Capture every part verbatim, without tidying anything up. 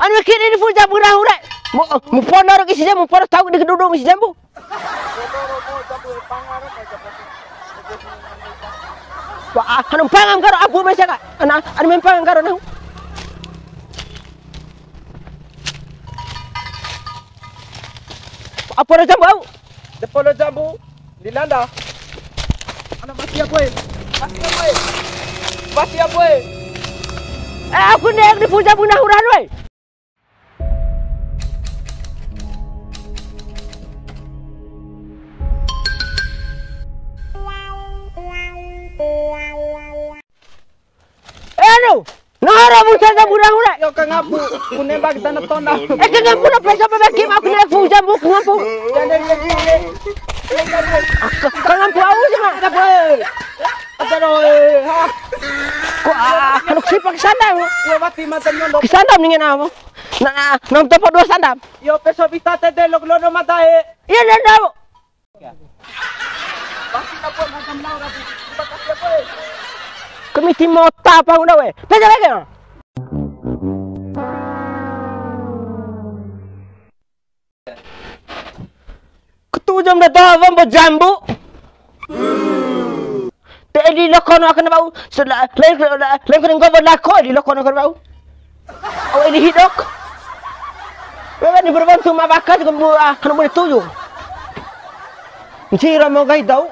Anu kiri ni fu'u jambu nahu re. Mu, mu pono ro isi jambu, mu pono tau di kedudu isi jambu. Wah, anu mpanga karo abu mesa ka. Ana, anu mpanga karo nahu. Apa ro jambu au? De polo jambu. Di landa. Ana, mati ya, boy. Mati ya, boy. Mati ya, boy. Eh, aku ni, aku ni fu'u jambu nahu ra, woi. Eh, anu, noro mu tenda burang ure. Yo, kangampu, ku nembak tanda tona. Eh, kangampu na pesa bebeki aku na fu'u jambu kangampu. Kangampu au sih, Mak. Ada boy. Ada boy. Ha. Ko, ah, kalau sipa ke sana, Mak. Yo, mati mata nyondo. Ke sana mendingan apa? Nah, nah, nonton po dua sandam. Yo, peso bita tede lok lono mata e. Iya, dan tahu. Kami ti mota apa udah we? Peja lagi. Ketu jam dah tahu apa jambu. Te edi loko no akan bau. Lain, lain kena nggowo lako edi loko no akan bau. Au edi hidok. Wewe ni berbantu ma bakas kembu ah kena boleh tuju. Ncira mau gai tau.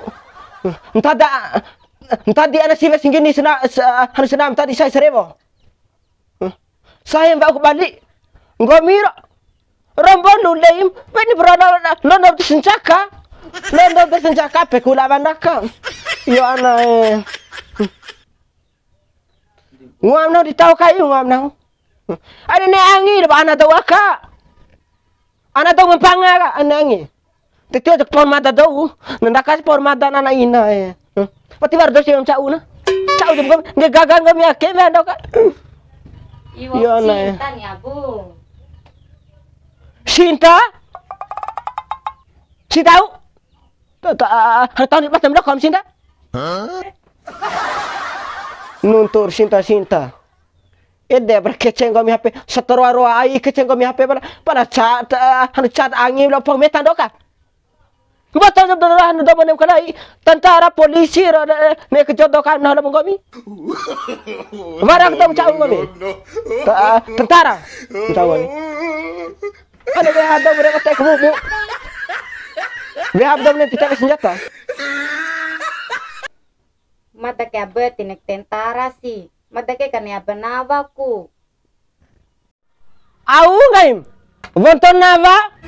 Ntada, ntadi ana siwe singgini sena, hanu sena ntadi sai serewo. Sahe mba'u ku bali. Nggomi ro. Rombo lu leim, weni bro lo, lo, lo, lo, sencaka. Lo, lo, lo, sencaka, pe kula bandaka. Yo ana e. Nguam nahu di tau kai, nguam nahu. Ada ne'e angi, ana tau aka. Ana tau ma mpanga ka, ana angi. Tio cak pohon mada dou, nanda kasi pohon mada nana ina e. Pati baru dosi ca'u na. Ca'u jam kami, nggak gagal kami ake me ando ka. Iwo. Iya, nah, ya. Cinta ni, Abu. Cinta? Cinta au? Ta, ta, ah, ah, tahun lepas jam dua kamu cinta? Nuntur cinta-cinta. Ede berkece nggomi H P, seteroa roa ai kece nggomi H P pala, pala cat, eh, anu cat angi lo pong meta ndoka. Mboto jam dola anu dobo nem kalai, tentara polisi ro, eh, ne kejodo kan nah lo nggomi. Wara kedo cau nggomi. Ta-, tentara. Cau nggomi. Ada be ada mereka tek bubu. Be ada nem kita senjata. Mada ke abe tinek tentara si. Mada ke kane abe nawa ku. Au nggaim. Wonto nawa.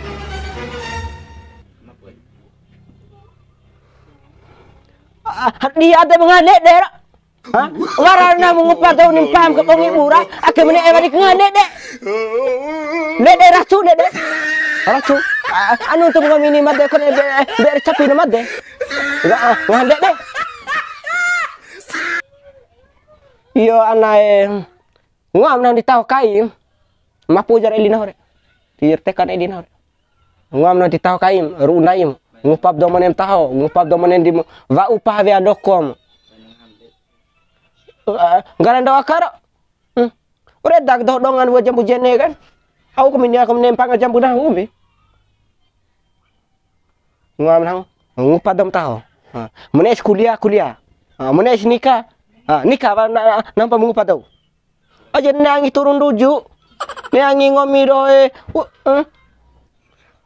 Ah, di ade mengale dera. Ha? Wara na mu ngupa dou ni paham ke bongi bura, ake mene ewa di kengane de. Lede racu, lede. Racu. Ah, anu tu nggomi ni made kone be, be capi na made. Enggak, ah, ngande de. Iyo, anae. Nguam nahu di taho kai. Mapu jar eli nahu re. Tir tekan eli nahu re. Nguam nahu di taho kaim, ru'u ndaim. Ngupap dou ma ne'em taho, ngupap dou ma ne'em di mu-, wa'u paha wea dokom. Eh, nggara ndau aka ro. Hmm. Ure dak doho dongan wua jambu jene kan. Au kaminia kam ne'em panga jambu nahu mi. Nguam nahu, ngupa dou ma taho. Ha, mone es kuliah, kuliah. Ha, mone es nika. Ha, nika, wa na, na, nampa mu ngupa dou. Aja ne'e angi turun nduju. Ne'e angi nggomi doho e. U-, eh.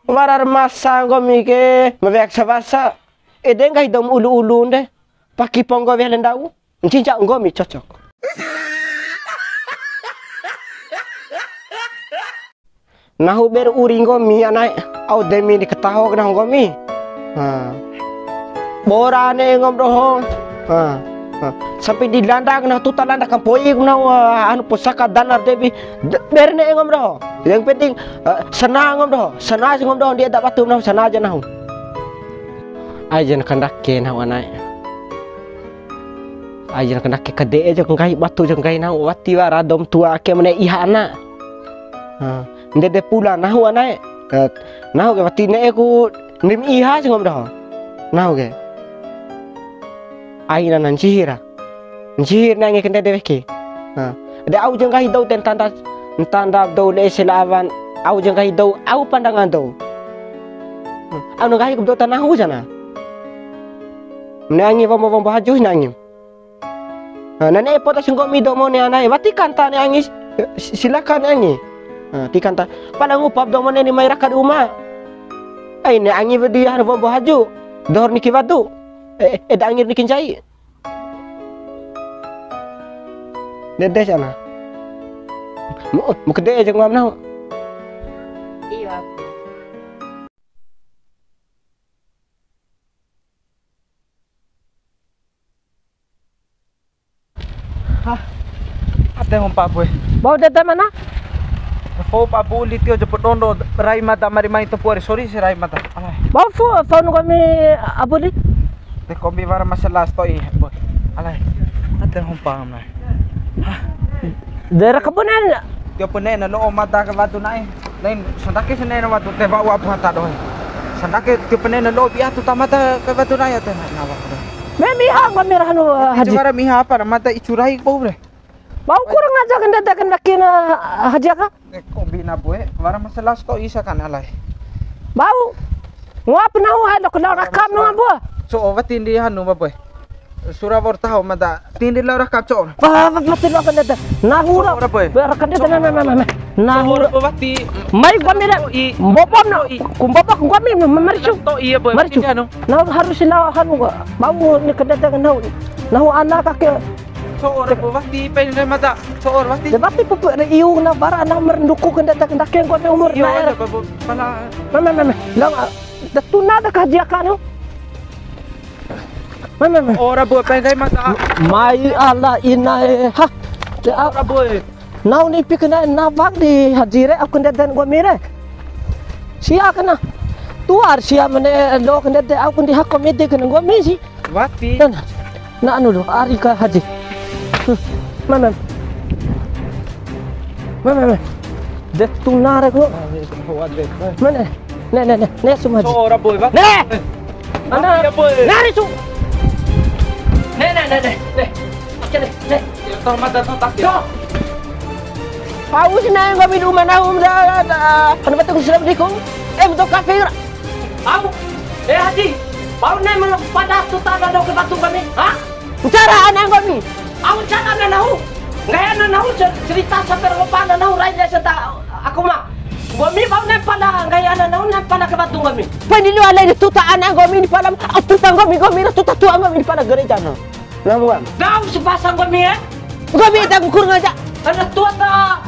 Wara ra masa nggomi ke, ma weak sawasa. Ede nggahi dou ma ulu-ulu nde. Paki ponggo weha le ndau. Ncinca nggomi cocok. Nahu ber uri nggomi anae, au demi di kataho nahu nggomi. Ha. Bora ne'e nggomi doho. Ha. Ha. Sampai di landa nahu tuta landa kampoi nahu, anu pusaka danar debi. De-, ber ne'e nggomi doho. Yang penting, eh, sana nggomi doho. Sana si nggomi doho, dia tak batu nahu sana aja nahu. Aja na kandake nahu anae. Aina kandake kade'e ja nggahi batu ja nggahi nahu wati wara dou ma tua ake ma ne'e iha ana. Ha, ndede pula nahu anae. Eh, nahu ke wati ne'e ku ndim iha si nggomi doho. Nahu ke. Aina na ncihira. Ncihir ne'e angi ke ndede weki. Ha, de au ja nggahi dou ten tanda Ntanda dou ne'e sela awan, au ja nggahi dou, au pandangan dou. Au na nggahi ku dou ta nahu jana. Ne'e angi wombo, wombo haju na angi. Na ne'e poda si nggomi dou mone anae, wati kanta ne'e angi, si-, silakan ne'e angi. Na, ti kanta. Pala ngupa dou mone ni mai raka di uma. Ai ne'e angi wedi hanu wombo haju. Dohor niki wadu. Eh, eh, eda angir niki ncai. Ndede si ana. Mu, mu kede aja ngam nahu. Iya. Hah. Ade hompa boe. Bau dede mana? Fou pa buli tio jopo dondo rai mada mari mai topu ari sori si rai mada. Alai. Bau fu, fou nunggu mi abuli. Te kombi wara masalah stoi, boy. Alai. Ate hompa mai. Hah. Daerah kebunan. Tio pene na lo mada ke wadu nai. Lain sandake sene na wadu te bau abu hata doh. Sandake tio pene na lo bia tu tamata ke wadu nai ate na, na wadu. Me miha nggomi rahanu, Haji. Wara miha apa na mada icurai bau bre. Bau kurang aja kandede kandake na Haji aka. Eh, kombi na boe, wara masalah stoi sa kan alai. Bau. Nguap nahu ai lo kenal rakam nahu boe. So, wati ndi hanu ba boe. Sura wor taho mada. Tindi lao rakam so. Wah, wah, wati lo kandede. Nahu lo. Ora boe. Biar kandede na, na, na, na. Nahu lo. Wati. Mai nggomi re. Mbopom na. Ku mbopok nggomi, ma-, maricu. To iya boe. Maricu. Nahu harus lao hanu. Bau ni kandede nahu. Nahu ana kake. So'o ra wati, pai ndai mada. So'o ra wati. De wati pupu re iu na bara na mer nduku kandede kandake nggomi umur. Iyo, na ada era. Babu, pala. Mama, mama. Ndang, ah, da tuna da kaji akanu. Mama, mama. Ora bu, pai ndai mada. Mai ala inae. Ha. De a-, ora bu. Nau ni pikir na, na wak di Haji re, au kandede nggomi re. Sia kana. Tuar sia mane lo kandede au kundi hako mede kana nggomi si. Wati. Nana, na anu lu, ari ka Haji. Hmm. Mama. Mama, mama. De tuna re ku. Mama. Ne, ne, ne, ne, sum Haji. So, ora boy, Pak. Ne! Ana, ya, boy. Nari su. Ne, ne, ne, ne, ne. Oke, ne, ne. Ya, toh, mata, toh, tak, ya. Toh. Paus na nggomi di uma nahu da, da, anu batu ku sudah beliku. Eh, betul kafir. Au, eh, Haji, bau ne melo pada tu tanah dong ke batu kami, ha? Ncara ana nggomi. Au ncara ana nahu. Nggahi ana nahu cer-, cerita sampai rupa ana nahu rai desa ta aku mah. Nggomi bau ne pada nggahi ana nahu ne pada ke batu nggomi. Pani lu alai tuta ana nggomi di palam, au tuta nggomi, nggomi tuta tua nggomi di palam gereja no. Nahu kan. Dau sepasang nggomi, eh? Nggomi tak kurang aja. Ana tua ta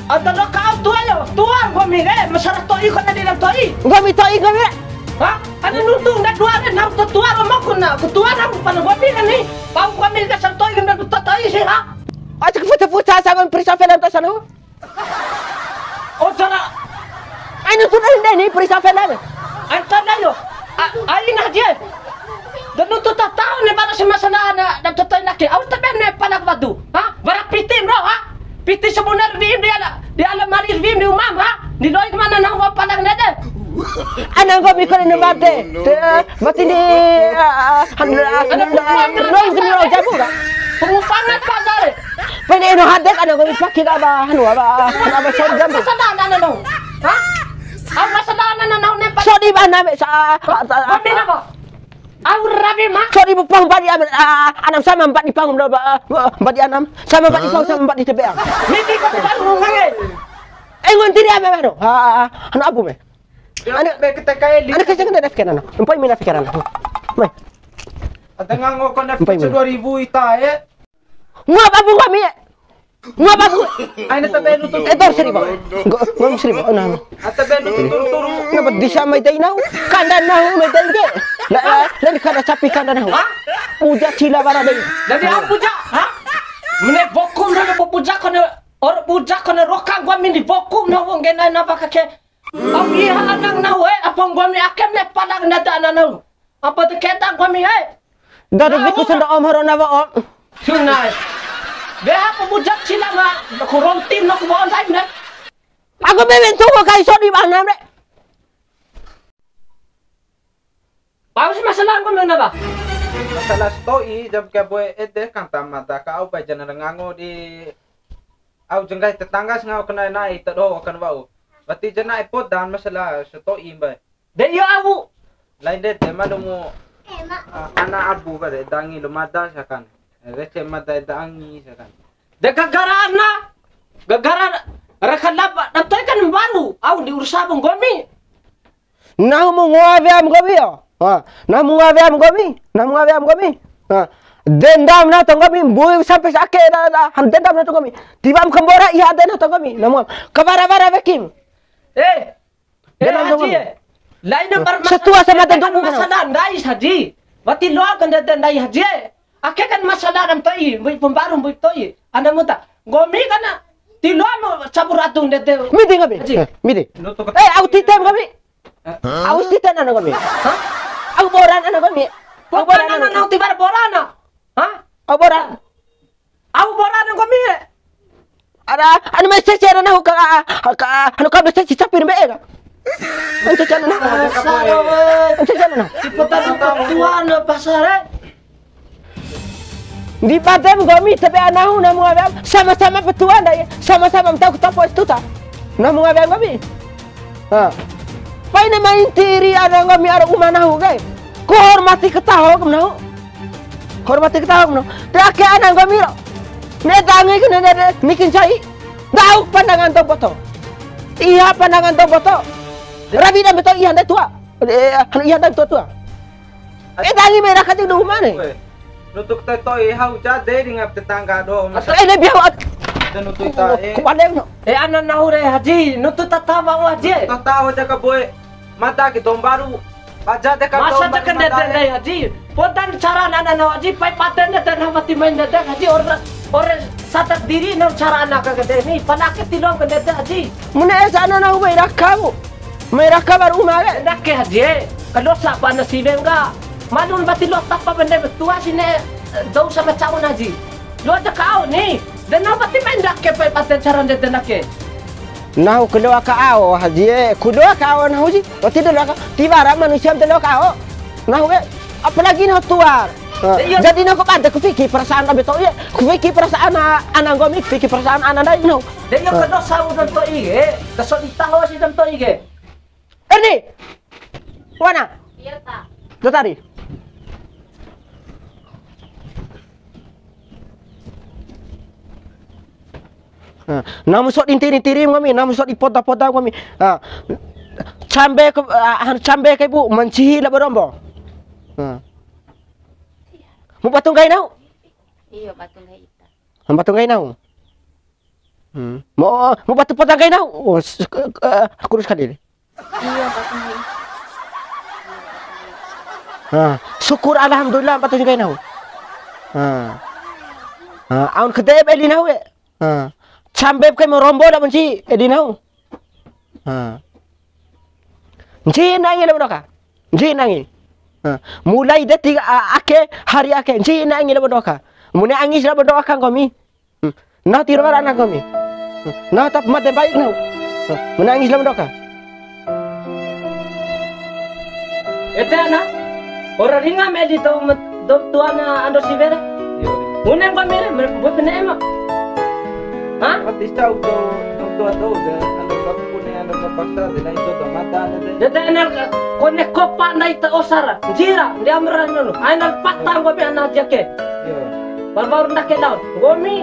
Ata doka au tua yo, tua nggomi re, masalah to'i kone di dalam to'i. Nggomi to'i nggomi re. Ha? Ane nuntu nda tua re, nau to tua ro maku na, ku tua ro pala nggomi re ni. Pau nggomi re kasar to'i nda to to'i si ha. Aja ke futa-futa sa nggomi perisa film ta sanu. Oh, sana. Ai nuntu nda ni perisa film. Ai tanda yo. A-, ai na je. Dan nuntu ta tau ne bara sama sana na, na to to'i na ke. Au ta ben ne pala batu. Ha? Bara piti bro, ha? Piti sabune wi'im di ala, di alamari wi'im di umam, ha? Di loi kemana nahu ma pandang dede? Ana nggomi kone na made. Te, mati ni, ah, ah, ah, loi kene loi jabu ka? Pengupangan pasar. Pene no hadek ana nggomi pake ka ba, anu, aba, aba sori jabu. Masa dah ana nahu? Ha? Au masa dah ana nahu ne pa- Sodi ba ana me sa, sa, sa, Nggomi napa? Au rabi ma. Sodi bu pahum badi am-, ah, anam sama mbadi pahum do ba, ah, mbadi anam. Sama mbadi pahum, sama mbadi tebe am. Miti ko baru ngange. Eh, ngontiri ame baru. Ha, ha, ha. Anu abu me. Anu, be ketekai li. Anu kecil kan ada pikiran. Empai mina pikiran. Mai. Ada ngango kone Empai mina. Dua ribu ita, eh. Nguap abu nggomi. Nguap abu. Aina tabe nuntu. Eh, tor seribu. Nggo-, nggomi seribu. Oh, nah. Atabe nuntu turu-turu. Ngapa disa mai dei nahu? Kanda nahu mai dei ke. La, la, la, kada capi kanda nahu. Hah? Puja cila bara dei. Jadi apa puja? Hah? Mene bokum na bo puja kone, or puja kone roka nggomi di bokum na wong gena na bakake. Au iha anang nahu, eh, apa nggomi akem ne palang nata ana nahu. Apa te keta nggomi, eh? Dadu biku senda om haro na wa om. Sunai. Beha ku bujak cila nga, ku rontim na ku bawa ndai ne. Aku beben tuku kai sodi ba anam re. Paus masalah nggomi na ba? Masalah sato'i, jam ke boe ede kan tamata ka au pai jana ngango di Au ja nggahi tetangga si ngau kena na'e ta doho akan wa'u. Wati ja na'e podan masalah sato'i mbae. De iyo au. Lain de te malumu, a-, ana abu ka de dangi lo mada sakan. Rece mada dangi sakan. De gagara ana. Gagara ra kalapa, na to'i kan mbaru. Au di urusa ba nggomi. Nahu mu ngoa weam nggomi yo. Ha, nahu mu ngoa weam nggomi. Nahu mu ngoa weam nggomi. Ha. Dendam nahu to nggomi, mbui sampe sa ake da, da, han dendam nahu to nggomi. Tiwa'am kambora iha ade nahu to nggomi. Nahu mu kawara-wara wekim. Eh, eh, Dendam to Haji, nggomi. Eh. Laina par Setua sama tentu bukan. Masalah ndai Haji. Wati loa ka ndede ndai Haji. Ake kan masalah ana to'i, mbui pembaru mbui to'i. Ana muta. Nggomi kana tiloa mu cabur atu ndede. Midi nggomi. Haji. Eh, midi. Eh, au titem nggomi. Au siten ana nggomi. Hah? Au boran ana nggomi. Au boran ana. Ana tiwara boran ana. Hah? Au boran. Au boran ana nggomi. Ada, anu mai cece ana nahu ka, ka, anu ka cece capi mbe ka. Anu cece ana nahu. Pasar, we. Anu cece ana nahu. Tipe tadi tua ana pasar, eh. Ndi badem nggomi tabe anahu namu ngawe am, sama-sama petua ndai, sama-sama mtau ketopo es tuta. Namu ngawe am nggomi. Ha. Paine main tiri ana nggomi ara uma nahu ke. Ku hormati ketaho kum nahu. Hormati ketaho kum nahu. Te ake ana nggomi ro. Ne dangi ke ne, ne, ne, nikin cai. Ndau pandangan to boto. Iya pandangan to boto. Rabi dan beto iya ndai tua. Eh, anu iya ndai tua tua. Eh, dangi mai raka ti dou mane? Weh, nutuk te to'i hau jade di ngap tetangga do. Atau eh, dia biar at- Dan nutuk ita, eh. Ku pandai no. Eh, ana nahu re Haji, nutuk tatawa wa Haji. Tatawa ja ka boe. Mata ke dou mbaru. Baja de ka dou mbaru. Masa te kende mata, eh. Dendai Haji. Podan cara ana nahu Haji, pai paten de dan mati main de Haji, ora, ora sadar diri no cara ana ka kende ni. Panake tilong kende de Haji. Mune esa ana nahu mai raka mu. Mai raka baru uma ke. Ndake Haji e, kadosa pa ana siwe ngga. Manun bati lo tapa bende betua sine, eh, dou sama caun Haji. Lo aja kau ni. Dan nau bati main ndake pai paten cara ndede ndake. Nahu kedoa ka ao Haji e, kudoa ka ao nahu ji. Wati doa ka, tiwara manusia doa ka ao. Nahu ke, apalagi nahu tuar. Nah, iya. Jadi nahu ke bade ku fiki perasaan ambe to'i e. Ku fiki perasaan ana, ana nggomi, ku fiki perasaan ana ndai nahu. De iyo kadosa u dan to'i ke, kaso ditaho si dan to'i ke. Erni! Wana? Iya, Ta. Dotari. Nah, namu so di ntiri-ntiri nggomi, namu so di poda-poda nggomi. Nah, cambe ke, ah, cambe ke bu, mancihi labo rombo. Nah. Mu batu nggahi nahu? Iyo, batu nggahi ita. Mu batu nggahi nahu? Hmm. Mu, mu batu poda nggahi nahu? Oh, s-, ke, ke, kurus kadiri. Iya, Pak Kiai. Nah, syukur alhamdulillah, Pak Kiai nahu. Nah. Nah, aun kede eli nahu e. Nah. Sampe kai ma rombo da benci eli nahu. Nah. Nci nangi labo doka. Nci nangi. Nah. Mulai detik a-, ake, hari ake, nci nangi labo doka. Mune angi labo doka nggomi. Hmm. Nahu tiwara ana nggomi. Hmm. Nahu tap made baik nahu. Hmm. Menangis labo doka. Ede ana, ora ringa me di dou met-, dou tuana ando siwe re. Iya. Bune nggomi re, mere buat bene ema. Hah? Pati cau dou, dou tua dou de, ando dou bune ando terpaksa de, lain dou mata de. Dede ener kone kopa ndai ta osara, jira, ndi amra nono. Aina patang nggomi ana jake. Iya. Baru-baru ndake laon. Nggomi,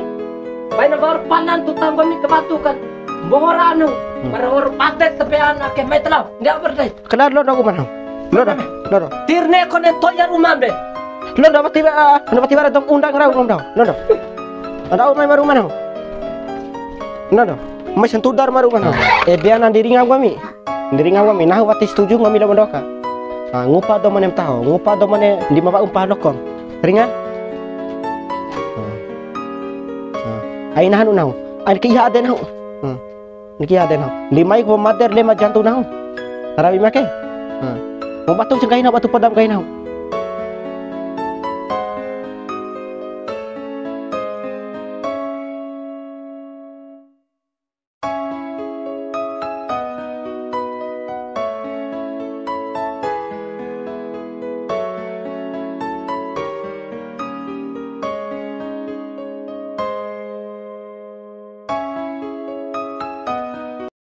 baina baru panan tu tanggomi ke batu kan. Mbohor anu, hmm, baru baru pate tepean ake mai telau. Ndia berdai. Kelar lo doku mana? Lo do, lo do. Tirne kone toya rumah be. Lo do pati ba, lo pati bara dong undang rau ngom dau. Lo do. Ada umai baru mana? Lo do. Mai sentudar baru mana? Eh, dia nan diri ngam kami. Ndiri ngau kami, nahu wati setuju nggomi labo doka. Ah, ngupa dou mane ma taho, ngupa dou mane ndi ma wa'u mpa'a lokon. Ringa? Ah. Ah. Ai nahu nahu. Ai ke iha ade nahu. Hmm. Niki ade nahu. Ndi mai ku mader le ma jantu nahu. Rawi make. Hmm. Mau batu sengkai nahu, batu podam kai nahu.